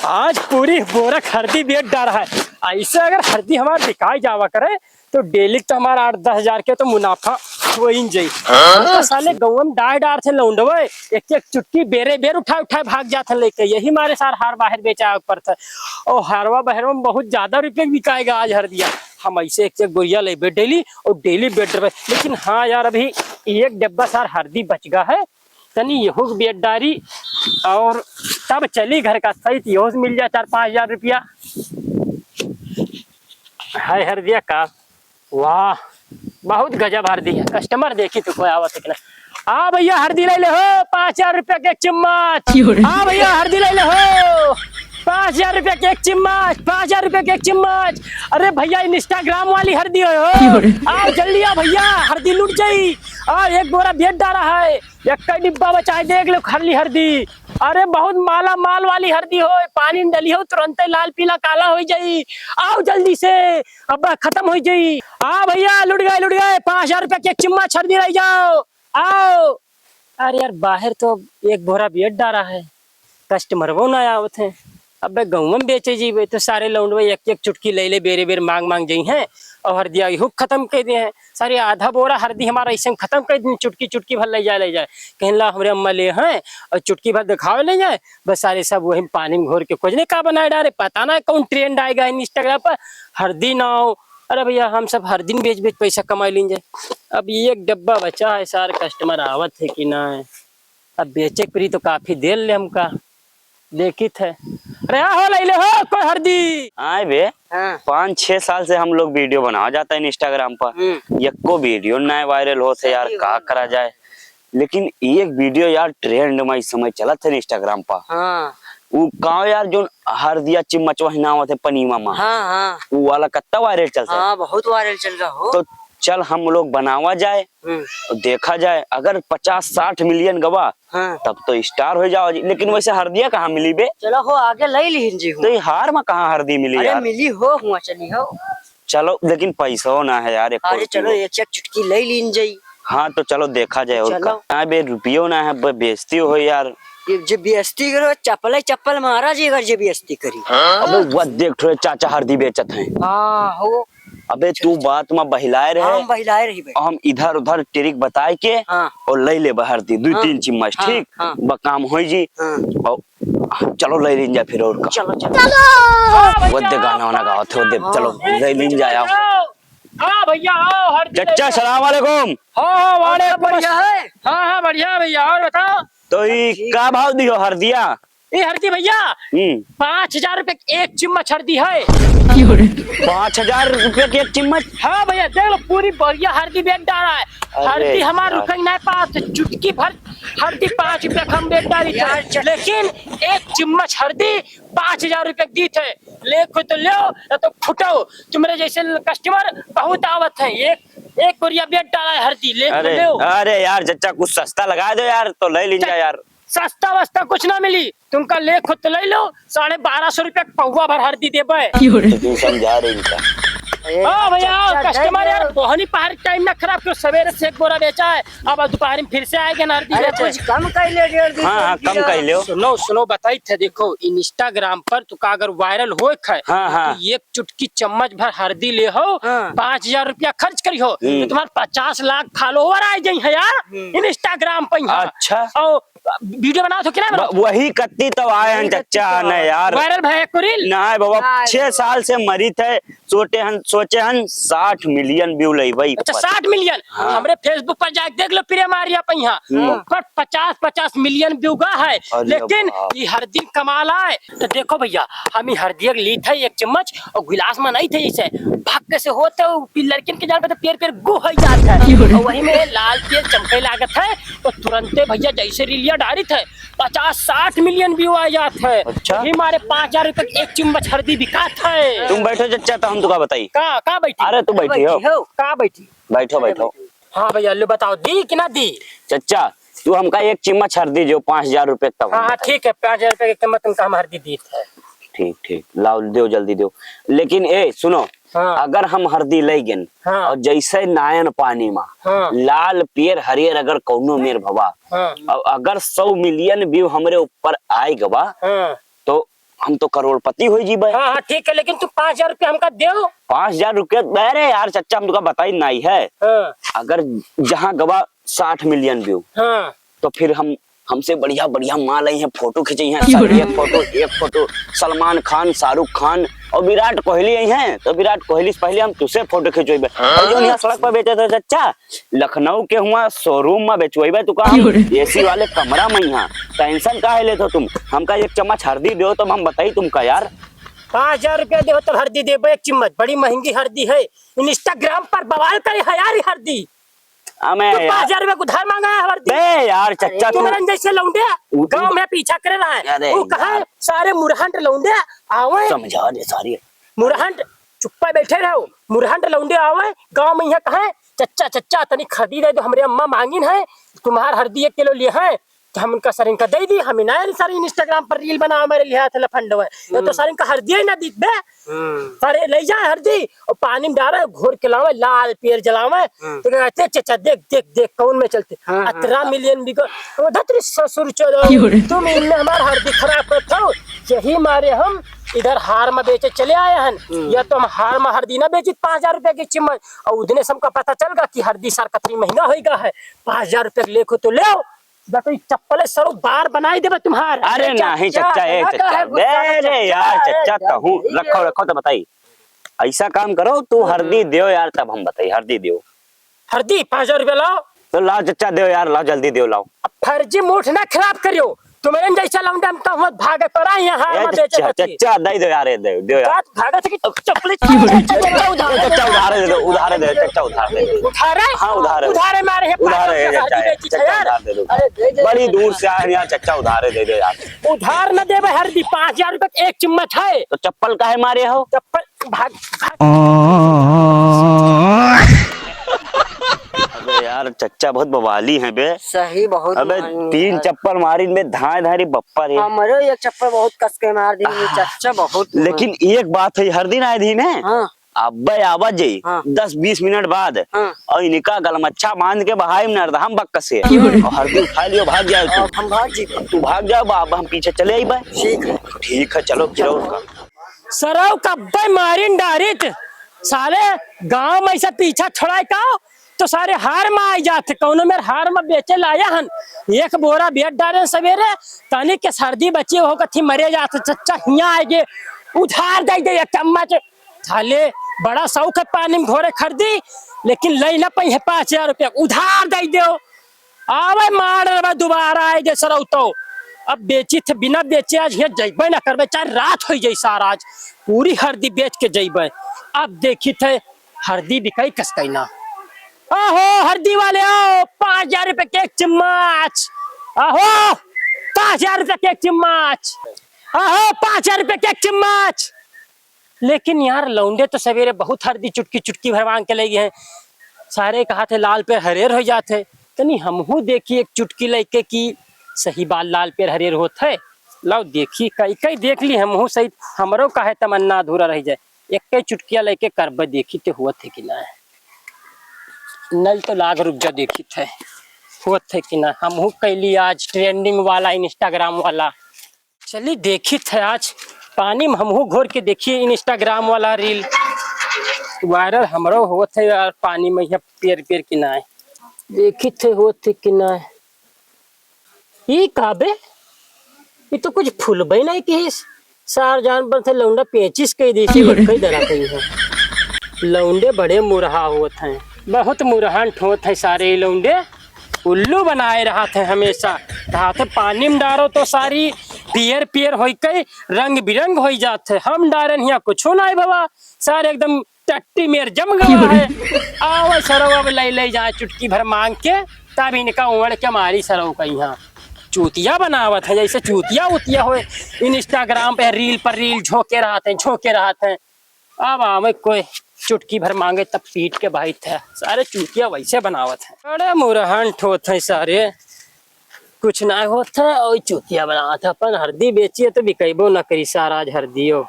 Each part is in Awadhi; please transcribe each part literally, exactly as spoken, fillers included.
आज पूरी बोरक हरदी बेच डारा है। ऐसे अगर हरदी हमार बिकाई जावा करे, तो डेली तो हमार आठ दस हजार के तो मुनाफा हो ही जाई। हाँ? तो साले गौवा में डाय डार थे लौंडवे, एक एक चुटकी बेरे बेर उठाए उठाए भाग जात है लेके। यही मारे सार हार बाहर बेचा पड़ता है। और हारवा बहरवा में बहुत ज्यादा रुपये बिकाएगा आज हरदिया। हम ऐसे एक एक बोरिया लेबे डेली और डेली बेच देबे। लेकिन हाँ यार, अभी एक डब्बा सार हरदी बच गा है, तनी यहू के बेच डारी और तब चली घर का सही, तो यहू से मिल जाए चार पाँच हजार रुपया। हाय हरदिया का, वाह, बहुत गजब हरदी है। कस्टमर देखी तो कोई आवत है कि ना। आ भैया, हरदी ले ले हो, पाँच हजार रुपया के एक चम्मच। क्यों रे? आ भैया, हरदी ले ले हो, पाँच हजार रुपया के एक चम्मच, पाँच हजार रुपया के एक चम्मच। अरे भैया, इंस्टाग्राम वाली हरदी हो, क्यों रे? आओ जल्दी आओ भैया, हरदी लूट जाई। आ, एक बोरा बेच डारा है, एक डिब्बा बचाए, देख लो खाली हरदी। अरे बहुत माला माल वाली हरदी हो, पानी में डली हो, तुरंते लाल पीला काला हो जाई। आओ जल्दी से, अब खत्म हो जाई। आ भैया, लुट गए, लुट गए, पाँच हजार रुपया के एक चम्मच हरदी ले जाओ, आओ। अरे यार, बाहर तो एक बोरा बेच डारा है, कस्टमरवो ना आवत है। अबे गौवा में बेचे जीबे तो सारे लौंडवे एक एक चुटकी ले ले, बेरे बेर मांग मांग जई हैं और हरदिया ही हुक खत्म कर दिए हैं। सारे आधा बोरा हरदी हमारा ऐसे में खत्म कर दी, चुटकी चुटकी भर ले जाए, ले जाए। कहीं ला हमरे अम्मा ले हैं और चुटकी भर दिखावे ले जाए, बस सारे सब वही पानी में घोर के कुछ नहीं का बनाए डारे। पता ना कौन ट्रेंड आएगा इंस्टाग्राम पर, हरदी नाव। अरे भैया, हम सब हरदी बेच बेच पैसा कमाई लीन जाए। अब एक डब्बा बचा है, सारे कस्टमर आवत है कि ना है। अब बेचे के परी तो काफी देर ले हमका देखित है। अरे हाँ हो, ले ले हो कोई हरदी। आए बे, हाँ। पाँच छह साल से हम लोग वीडियो बनावा जाता है इंस्टाग्राम पर, हम्म। यक्को वीडियो ना वायरल होत है यार, सही का बात। करा जाए। लेकिन एक वीडियो यार ट्रेंड में इस समय चलत है इंस्टाग्राम पर। हाँ। उ का यार, जो हरदिया चिम्मच वही नाव है पनीमा मा। हाँ, हाँ। उ वाला कत्ता वायरल चलता है। हाँ, बहुत वायरल चल रहा हो। तो चल हम लोग बनावा जाए, हम्म। और देखा जाए, अगर पचास साठ मिलियन गवा, हाँ। तब तो स्टार हो जाओ जी। लेकिन वैसे हरदिया कहाँ मिली बे? चलो हो, आगे ले लीन जी तो हूँ। ये हार में कहाँ हरदी मिली अरे यार? मिली हो, हुआ चली हो। चलो, लेकिन पैसो ना है यार, एको अरे रुपयो। चलो, एक एक चुटकी ले लीन जाई। हाँ, तो चलो देखा जाए और चलो। का। हाँ बे, रुपयो ना है, बे-, बेइज्जती हो यार। ये जे बेइज्जती करो, चप्पल ही चप्पल मारा जी, अगर जे बेइज्जती करी। अबे, वो देख, थोड़े चाचा हरदी बेचत हैं। हाँ, हो। अबे, तू बात में बहिलाए रहे। हाँ, हम बहिलाए रही बे। हम इधर उधर ट्रिक बताए के हाँ। और ले ले हरदी, दो हाँ। तीन चिम्मच, हाँ, ठीक? हाँ। बकाम होई जी। हाँ। और चलो, ले लीन जा फिर और का। चलो, चलो। हाँ, वो दे भैया, गाना वाना गावत हो, दे, हाँ। चलो, ले लीन जा, आओ। हाँ, भैया, आओ, हरदी ले चच्चा, जाओ। सलाम वालेकुम। हाँ, हाँ, वालेकुम बढ़िया अस्सलाम। है? हाँ, हाँ, बढ़िया है भैया, और बताओ? तो ई ठीक। का भाव दियो हरदिया? ई हरदी भैया, हम्म। पाँच हजार रुपये की एक चिम्मच हरदी है। पाँच हजार रुपये की एक चिम्मच? हाँ भैया, देख लो, पूरी बोरिया हरदी बेच डारा है। अरे हरदी हमार यार। रुकई ना पास, चुटकी भर हरदी पाँच रुपया कम बेच डारी थे, यार, चट- लेकिन एक चिम्मच हरदी पाँच हजार रुपया की दी थे। ले को तो लो, ना तो फुटो। तुम्हारे जैसे कस्टमर बहुत आवत है, एक, एक बोरिया बेच डारा है हरदी, ले को अरे, लो। अरे यार, चच्चा, कुछ सस्ता लगा दो यार, तो ले लीन जा चच- यार। सस्ता वस्ता कुछ ना मिली, तुमका ले खुद ले लो, साढ़े बारह सौ रुपया के पौवा भर हरदी देबे। तो तू समझा रही का? हाँ भैया, चच्चा, कस्टमर दे यार, दो। बहनी पहाड़ टाइम ना खराब करो, सवेरे से एक बोरा बेचा है, अब दोपहर में फिर से आएगा ना हरदी अरे बेचे। कुछ कम कर ले, डेढ़ दो हाँ, हाँ, सौ कम रुपया। कर लो। सुनो, सुनो, बताई थे, देखो, इंस्टाग्राम पर तुका अगर वायरल होए खाए, हाँ, हाँ। तो एक चुटकी चम्मच भर हरदी ले हो, हाँ। पाँच हजार रुपया खर्च करी हो, हम्म। तो तुम्हारे पचास लाख फॉलोवर आ जाई है यार, हम्म। इंस्टाग्राम पे यहाँ। अच्छा। और वीडियो बनाओ तो क्या बनाओ? ब-, वही कत्ती तो आए हैं वही कत्ती चच्चा तो ने आए। यार। वायरल भए को रील? ना बाबा, हाँ, छह हाँ। साल से मरित है, सोचे हन, सोचे हन साठ मिलियन व्यू लई भाई अच्छा, ऊपर। साठ मिलियन? हाँ। हमरे Facebook पर जाके देख लो, प्रिय मारिया पे यहाँ। हम्म। ऊपर पचास, पचास मिलियन व्यू गा है। अरे लेकिन बाप। ये हरदी कमाल आए। तो देखो भैया, हम ये हरदी एक ली थे एक चम्मच और गिलास में नहीं थे इसे। भाग कैसे होते हो, पी-, लड़किन के जान पे तो पेर पेर गु हो जात है। और वही में लाल पेर चमके लागत है। तो तुरंते भैया जैसे रीलिया डारित है, पचास साठ मिलियन व्यू आ जात है। अच्छा। वही मारे पाँच हजार रुपये एक चम्मच हरदी बिकात है। तुम बैठो चच्चा, तो हम तुका बताई। का, का बैठी? अरे तू बैठी हो। बैठी हो? का बैठी? बैठो, अरे बैठो। बैठी। हाँ भैया, लो बताओ, दी कि ना दी? चच्चा, तू हमका एक चम्मच हरदी जो पाँच हजार रुपये तब हाँ, हम हाँ, बताई। ठीक है, पाँच हजार रुपये की कीमत तुमका हम हरदी दीत है। ठीक, ठीक, लाओ, दो जल्दी दो। लेकिन ए, सुनो, हाँ। अगर हम हरदी ले गेन हाँ। और जैसे नायन पानी मा हाँ। लाल पियर हरियर अगर कौनो मेर भवा हाँ। और अगर सौ मिलियन व्यू हमरे ऊपर आए गवा हाँ। तो हम तो करोड़पति होइ जीबे। हाँ, हाँ, ठीक है, लेकिन तू पाँच हजार रुपया हमका देव। पाँच हजार रुपया? अरे यार चच्चा, हम तुका बताई नाहीं है। हाँ। अगर जहाँ गवा साठ मिलियन व्यू, हाँ। तो फिर हम, हमसे बढ़िया बढ़िया माल अइहैं, फोटो खींचइहैं, क्यों सब रे? एक फोटो, एक फोटो, सलमान खान, शाहरुख खान और विराट कोहली अइहैं, तो विराट कोहली से पहले हम तुसे फोटो खिंचवाइबे। हाँ? और जो यहाँ सड़क पर बेचे थे चच्चा, लखनऊ के हुआ showroom में बेचवाइबे तुका हम, क्यों रे? AC वाले कमरा में यहाँ। Tension काहे लेत हो तुम? हमका एक चम्मच हरदी देव, तब हम बताई तुमका यार। पाँच हजार रुपया देव तब हरदी देबे एक चम्मच। बड़ी महंगी हरदी है, Instagram पर बवाल करे है यार ये हरदी। अमे तू यार। पाँच हजार रुपया उधार माँगा है हरदी। बे यार चच्चा, तू तुम्हारे जैसे लौंडे उ-, गाँव में पीछा करे रहा है। अरे वो कहा यार। सारे मुरहंट लौंडे आवे। समझा दे सारी। मुरहंट चुप्पा बैठे रहो। मुरहंट लौंडे आवे गाँव में यहाँ कहे, "चच्चा, चच्चा, तनी हरदी दे दो, हमरे अम्मा मांगिन है, तुम्हार हरदी एक किलो लिए हैं।" तो हम उनका सर इनका दे दी, हम इनायन सर Instagram पर reel बनावे मेरे लिहा थे लफंडवे। ये तो हम्म। सर इनका हरदी ही ना दी बे। हम्म। अरे ले जाए हरदी और पानी में डाले, घोर के लावे, लाल पियर जलावे। हम्म। तो कहते, "चच्चा देख, देख, देख, कौन में चलते।" हाँ, हाँ, अतरा हाँ। Million बिको। ओ धतरी ससुर चलो, क्यों रे? तुम इनमें हमार हरदी खराब करत हो। यही मारे हम इधर हार में बेचे चले आए हैं। हम्म। या तो हम हार में हरदी ना बेचित पाँच हजार रुपया की चिम्मच, और उतने से हमका पता चल गा कि हरदी सार कतरी महंगा होइगा है। पाँच हजार रुपया के लेखो तो ले आओ, या तो ई चप्पले सरो बार बनाई देबे तुम्हार। अरे ए नाहीं चच्चा, चच्चा, ए ना चच्चा। काहे गुस्सा दे रे चच्चा, यार, ए चच्चा, तहूँ चच्चा, रखो, रखो तो बताई। ऐसा काम करो, तू हम्म। हरदी देव यार, तब हम बताई, हरदी देव। हरदी पाँच हजार रुपया लाओ। तो लाओ चच्चा, देव यार, लाओ, जल्दी देव, लाओ। अब फर्जी मूड ना खराब करियो। तुम्हारे जैसा लौंडा हम कहूँ भागे पड़ा यहाँ, ए, हम बेचे चच्चा, खातिर। चच्चा, दे दो यार, ए, दे, दे यार। बात भागत है कि चप्पल चच्चा, उधार दे दो। चच्चा, उधार दे दो, उधार दे दो, चच्चा, उधार दे दो। उधार है? हाँ, उधार है। उधार है मारे है, उधार है, पाँच हजार चच्चा, हरदी बेची चच्चा, है यार। उधार दे दो। अरे, दे दे। बड़ी दूर से आए हैं यार, चच्चा, उधार दे दे यार। उधार न देबे हरदी, पाँच हजार रुपया के एक चिम्मच है। तो चप्पल काहे मारे हो? चप्पल भाग, भाग। अबे यार, चच्चा बहुत बवाली हैं बे। सही, बहुत अबे मारी तीन यार। चप्पल मारी बे, धाए धारी बप्पा रे। हमरो एक चप्पल बहुत कस के मार दी, ये आह। चच्चा बहुत मारी। लेकिन एक बात है, हरदी ना दी ने। हाँ। अबे आवा जाई, हाँ। दस बीस मिनट बाद, हाँ। और इनका गलमच्छा बांध के बहाई में नरदहम बक्कस से। क्यों रे? और हरदी उठा लियो, भाग जाओ तू। अब हम भाग जी। तू भाग जाओ, बा-, अब हम पीछे चले आई बे। ठीक है। ठीक है, चलो, चलो। सरऊ कब्बे मारिन डारित, सारे गांव में से पीछा छोड़ाए का, तो सारे हार में आई जात, कौनो मेर हार में बेचे लाया हन, एक बोरा बेच डारे सवेरे, तनी के सर्दी बची हो कथी मरे जात, चच्चा हियां आए गे, उधार दे दे एक चम्मच, साले बड़ा शौक है पानी में घोरे खरीदी, लेकिन ले ना पाई है पाँच हजार रुपया, उधार दे दो। आवे मार रहा दोबारा आए जे सरौतो। अब बेची थे, बिना बेचे आज हियाँ जइबे ना करबे, चाहे रात होई जाई सारा, आज पूरी हरदी बेच के जइबे। अब देखी थे हरदी बिकाई कस कई ना। आहो हरदी वाले आओ, पाँच हजार रुपए के एक चम्मच। आहो पाँच हजार रुपए के एक चम्मच। आहो पाँच हजार रुपए के एक चम्मच। लेकिन यार, लौंडे तो सवेरे बहुत हरदी चुटकी चुटकी भर मांग के ले गए हैं। सारे कहा थे, "लाल पेर हरेर हो जात है।" तनी हमहू देखी एक चुटकी लेके कि सही बात लाल पेर हरेर होत है। लाओ देखी, कई कई देख ली हमहू सही, हमरो काहे तमन्ना अधूरा रह जाए। एक कई चुटकिया लेके करबे देखी ते होत है कि ना। नल तो लाग रुक जा देखी थे, होत है कि ना। हमहू कैली आज trending वाला, Instagram वाला। चली देखित है आज पानी में हमहू घोर के देखिए Instagram वाला reel viral हमरो होत है यार, पानी में यहाँ पेर पेर के नाय। देखित है होत है कि नाय। ई का बे? ई तो कुछ फूलबे नहीं किहिस। सार जान पर थे लौंडा पेचिस कई दी, कई दरा कई है। लौंडे बड़े मुरहा होत हैं, बहुत मुरहन ठोत है सारे लौंडे। उल्लू बनाए रहत है हमेशा। कहा थे पानी में डारो तो सारी पियर पियर होई के रंग बिरंग होई जात है। हम डारन हिया कुछो नाय बाबा, सारे एकदम टट्टी मेर जम गवा है। आवे सरवा अब ले ले जाए चुटकी भर मांग के, तब इनका ओढ़ के मारी सरव का यहाँ। चूतिया बनावत है जैसे चूतिया उतिया होए, Instagram पे reel पर reel झोंके रहत हैं, झोंके रहत हैं। अब आवे कोई चुटकी भर मांगे तब पीट के भाई थे। सारे चूतिया वैसे बनावत हैं। बड़े मुरहन ठोत हैं सारे। कुछ ना होत है और चूतिया बनावत है। अपन हरदी बेचिए तो बिकैबो ना करी सारा आज हरदियो।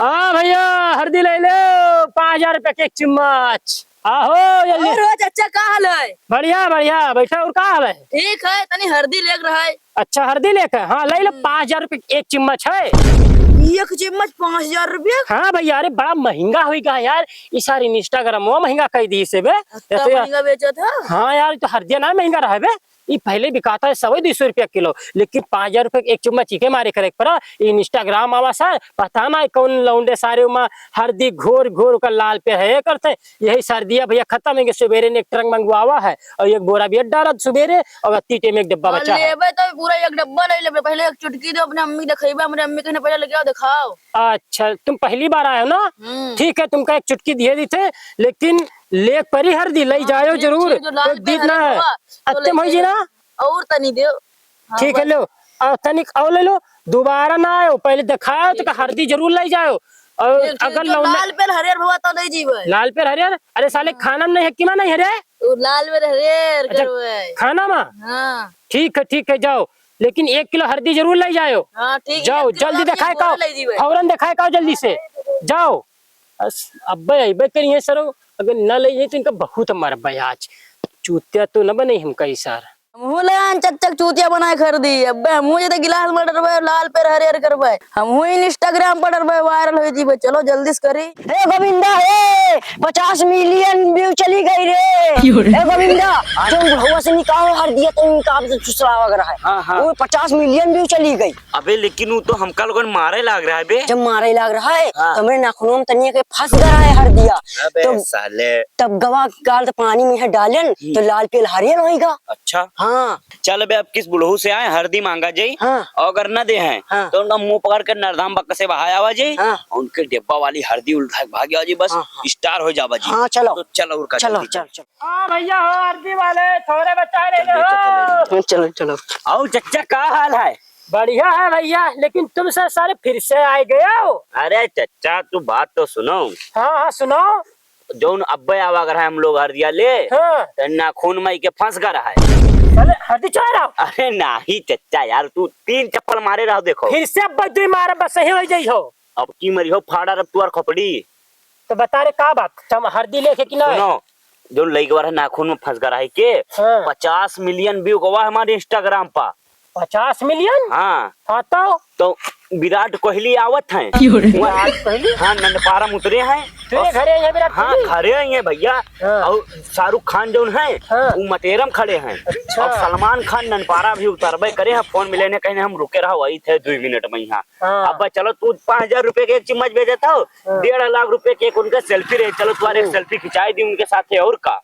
आ भैया हरदी ले लो, पाँच हजार रुपया के एक चम्मच। आहो, जल्दी। और हो चच्चा, का हाल है? बढ़िया, बढ़िया, बैठा, और का हाल है? ठीक है, तनी हरदी लेक रहा है। अच्छा, हरदी लेक है? हाँ, लइ लो, हम्म। पाँच हजार रुपये एक चिम्मच है। एक चिम्मच पाँच हजार रुपये? हाँ भइया, अरे बड़ा महँगा होइ गा यार, ई सारी Instagram वो महँगा कइ दी से बे। अतना महँगा बेचत है? हाँ यार, ई तो हरदिया ना महँगा रहा है बे। ई पहिले बिकात है सौ दुइ सौ रुपया किलो, लेकिन पाँच हजार रुपया के एक चुम्मा चीखे मारे करे के परा। ई Instagram वाला सा, पता ना कौन लौंडे सारे उमा हरदी घोर घोर ओकर लाल पे है करते। यही सर्दिया भइया खतम होइगे, सुबेरे ने एक ट्रक मंगवावा है और एक बोरा भी डारत सुबेरे और अत्ती टेम एक डब्बा हाँ, बचा है। लेबे तो पूरा एक डब्बा ले लेबे। पहिले एक चुटकी दो अपने अम्मी के देखेबे, हमरे अम्मी कहने पहिले लेके आओ, देखाओ। अच्छा, तुम पहली बार आए हो ना? हम्म। ठीक है, तुमका एक चुटकी दिए दी थे, लेकिन लेक परी हरदी, लइ हाँ, जायो ठीक, जरूर। ठीक, जो लाल कोई पे दीप ना हरे है। बाबा, तो अत्ते लेके मई जी ना? और तनी देव। हाँ, ठीक है, बस। लो। और तनिक और लइ लो, दोबारा ना आयो, पहिले देखायो तो ठीक, का हरदी जरूर लइ जायो। और ठीक, ठीक, अगर जो लौंडे लाल पेल हरियर भवा तो लइ जीवे। लाल पेल हरियर? अरे साले, हाँ। खाना में नहीं है, किमा नहीं है रे? वो लाल पेल हरियर अच्छा, करवे। खाना में? हाँ। ठीक है, ठीक है, जाओ, लेकिन एक किलो हरदी जरूर लइ जायो। हाँ, ठीक है, जाओ, एक किलो जल्दी लाल देखाए पेल काओ, लइ जीवे। फौरन देखाए काओ जल्दी से, जाओ। अस-, अब्बे अइबे करिहैं सरो, अगर न लइ जाई तो इनका बहुत मरबे आज। चूतिया तो न बने हमका ई सार। हमहू ले आन चक चक चूतिया बनाए खरीदी। अब्बे हमहू जदे गिलास में डरबे, लाल पेर हरियर करबे। हमहू Instagram पर डरबे, viral होइ जीबे। चलो जल्दी से करी। हे गोविंदा हे, पचास million view चली गई रे। क्यों रे? हे गोविंदा, जो बुढ़वा से निकाहो हरदिया तो इनका आप से चुसलावा कर है। हाँ, हाँ। वो पचास million view चली गई। अबे लेकिन उ तो हमका लोगन मारे लाग रहा है बे। जब मारे लाग रहा है, हाँ। तो हमरे नाखूनों में तनिया के फंस गया है हरदिया। अबे तो साले। तब गवा गाल तो पानी में है डालन, हम्म। तो लाल पेल हरियर होइगा। अच्छा। हाँ। चल बे, अब किस बुढ़ऊ से आए, हरदी मांगा जाई। हाँ। और अगर न दे हैं, हाँ। तो उनका मुंह पकड़ के नरधाम बक्का से बहाय आवा जाई। हाँ। और उनके डिब्बा वाली हरदी उल्टा के भाग आवा जाई, बस हाँ, हाँ। Star हो जावा जाई। हाँ, चलो। तो चलो, उनका चलो, जल्दी चलो, चलो। हाँ भइया हो, हरदी वाले, थोड़े बचा ले चल, हो। चल, चल, चल। चलो, चलो। और चच्चा, का हाल है? बढ़िया है भइया, लेकिन तुम सब सारे फिर से आए गए हो। अरे चच्चा, तू बात तो सुनो। हाँ, हाँ, सुनाओ। जौन अब्बे आवा अगर है हम लोग हरदिया ले, हाँ। तो नाखून में के फंस गया है। साले हरदी चोरा रहा हो? अरे नाही चच्चा यार, तू तीन चप्पल मारे रहो, देखो। फिर से अब्बे दुई मारे, बस सही होइ जाई हो। अब की मरी हो, फाड़ा रब तुआर खोपड़ी। तो बता रे का बात, चम-, हरदी लेके कि ना? सुनो, जो लइकवा रहे नाखून में फंस गया है के, हाँ। पचास million view गवा हमारे Instagram पर। पचास million? हाँ। हाँ तो? तो विराट कोहली आवत हैं। क्यों रे? वहाँ विराट कोहली? हाँ, नंदपारा में उतरे हैं। तेरे और घरे आइए विराट हाँ, कोहली? घरे आइए भइया। हाँ। और शाहरुख खान जौन है, हाँ। वो मटेरम खड़े हैं। अच्छा। और सलमान खान नंदपारा भी उतरबे करे हैं, फोन मिले ने कहने हम रुके रहा, वही थे दुई मिनट में यहाँ। हाँ। अब चलो, तू पाँच हजार रुपये के एक चिम्मच बेचत हो, हाँ। डेढ़ लाख रुपये के एक उनका selfie रहे, चलो, तुम्हारे एक हम्म। Selfie खिंचाई दी उनके साथ है, और का?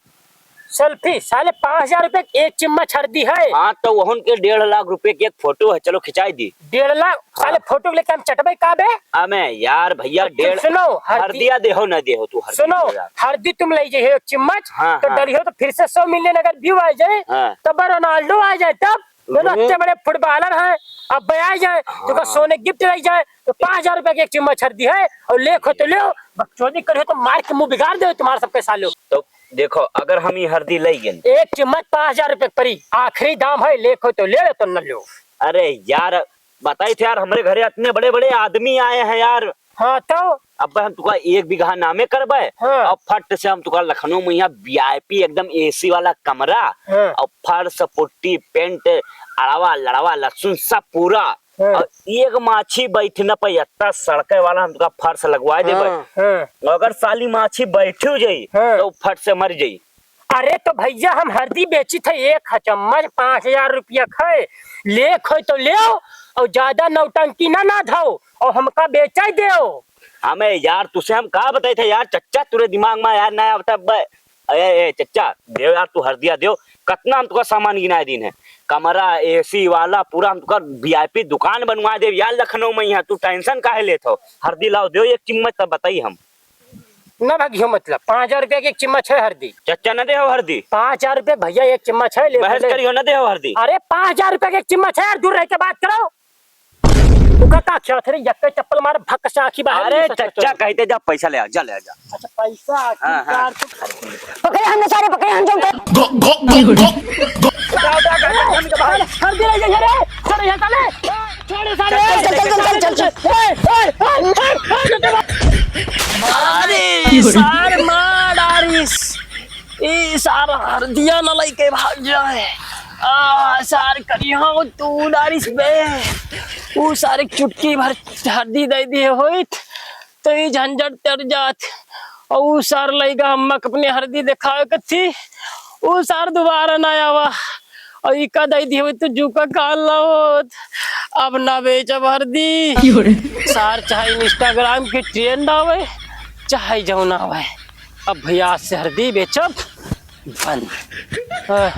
Selfie? साले, पाँच हजार रुपये के एक चिम्मच हरदी है। हाँ, तो वहन के डेढ़ लाख रुपये के एक फोटो है, चलो, खिंचाई दी। डेढ़ लाख? हाँ। साले, फोटो लेके हम चटबे का बे? अबे यार, भइया, अब तुम डेढ़ सुनो, हरदी हरदिया देहो, ना देहो, तू हरदी सुनो, देहो यार। हरदी तुम लइ जाइए एक चिम्मच, हाँ, तो हाँ। डरियो तो फिर से सौ million अगर view आ जाए, हाँ। तब रोनाल्डो आ जाए, तब बोलो, हम्म। इतने बड़े footballer हैं, अब बयाई जाए, तो का हाँ। सोने gift रह जाए, तो पाँच हजार रुपया के एक चिम्मच हरदी है, और लेखो तो लेओ, बकचोदी करियो तो मार के मुंह बिगाड़ दे तुम्हारा सबके सालो। तो देखो, अगर हम ई हरदी लइ गेन। एक चिम्मच पाँच हजार रुपया के परी, आखिरी दाम है, लेखो तो लेओ, तो न लेओ। अरे यार, बताई थे यार, हमरे घरे इतने बड़े-बड़े आदमी आए हैं यार, हाँ, तो? अब हम तुका एक बीघा नामे करबे, हाँ। अब फट से हम तुका लखनऊ में यहाँ VIP एकदम AC वाला कमरा, हाँ। अब फर्श, पुट्टी, पेंट, अड़वा, लड़वा, लहसुन, सब पूरा। हाँ। और एक माछी बैठ न पाई, इतना सड़के वाला हम तुका फर्श लगवाए देबे। हाँ। हाँ। अगर साली माछी बैठ जाई, हाँ। तो फट से मर जाई। अरे तो भइया, हम हरदी बेची थे एक ह चम्मच पाँच हजार रुपया क है, लेख हो तो लेओ, और ज्यादा नौटंकी ना, ना धो, और हमका बेचाई देओ। हमें यार, तुसे हम का बताई थे यार, चच्चा, तुरे दिमाग में यार ना आवता ब-, ए, ए, चच्चा, देओ यार, तू हरदिया देओ, कतना हम तुका सामान गिनाए दीन है, कमरा, AC वाला, पूरा हम तुका VIP दुकान बनवा देब यार लखनऊ में, यहाँ तू tension काहे लेत हो, हरदी लाओ, देओ एक चिम्मच, तब बताई हम। ना भगियो, मतलब, पाँच हजार रुपया के एक चिम्मच है हरदी। चच्चा, न देहो हरदी। पाँच हजार रुपया भइया एक चिम्मच है, ले बहस ले। करियो, न देहो हरदी। अरे, पाँच हजार रुपया के एक चिम्मच है यार, दूर रह के बात करो। तू का, का खेलत रे, यक्के चप्पल मार, भक से आँखी बाहर अरे, नहीं, सच चच्चा, बता। कहते जा, पैसा ले आ, जा, ले आ, जा। अच्छा, पैसा, हाँ, हाँ। आखिरकार तू पकड़े हमने सारे, पकड़े हम जो। गो, गो, गो, गो, गो। उठा, उठा, उठा, उठा, उठा, उठा। हरदी ले जा रे, छोड़ यहाँ साले। छोड़ साले। चल, चल, चल, चल, चल, चल। ए, ए, ए, ए, ए, ए, ए। अरे, सार मार डारिस। सार हरदिया न लइके भाग जाए। आ, सार करिया तू डारिस बे। ऊ सार एक चुटकी भर हरदी दइ दिहे होइत, तो ई झंझट तर जात। और ऊ सार लइका हम्मा के अपने हरदी देखावे के थी, ऊ सार दोबारा ना आवा। और ई का दइ दिहे होइत, तो जूका काल ना होत। अब ना बेचब हरदी। सार चाहे Instagram के trend आवे, चाहे जौन आवे, अब भैया आज से हरदी बेचब बंद। हाँ,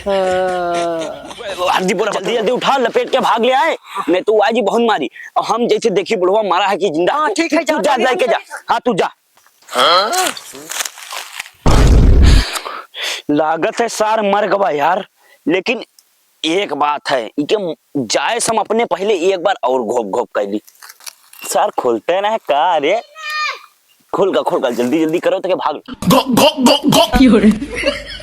हाँ। हरदी बोरा जल्दी जल्दी उठा, लपेट के भाग ले आए, नहीं तो आज ही बहुत मारी। और हम जैसे देखी बुढ़वा मारा है कि जिंदा। हाँ, ठीक है, तू जाओ, जा, जल्दी, लेके जा। जल्दी। हाँ, तू जा। लागत है सार मर गवा यार, लेकिन एक बात है, इके जाए से हम अपने पहले एक बार और घोप घोप कर ली। सार खुलते ना है का रे? खुल गा, खुल गा, जल्दी जल्दी करो, तके भाग। घोप, घोप, घोप, घोप।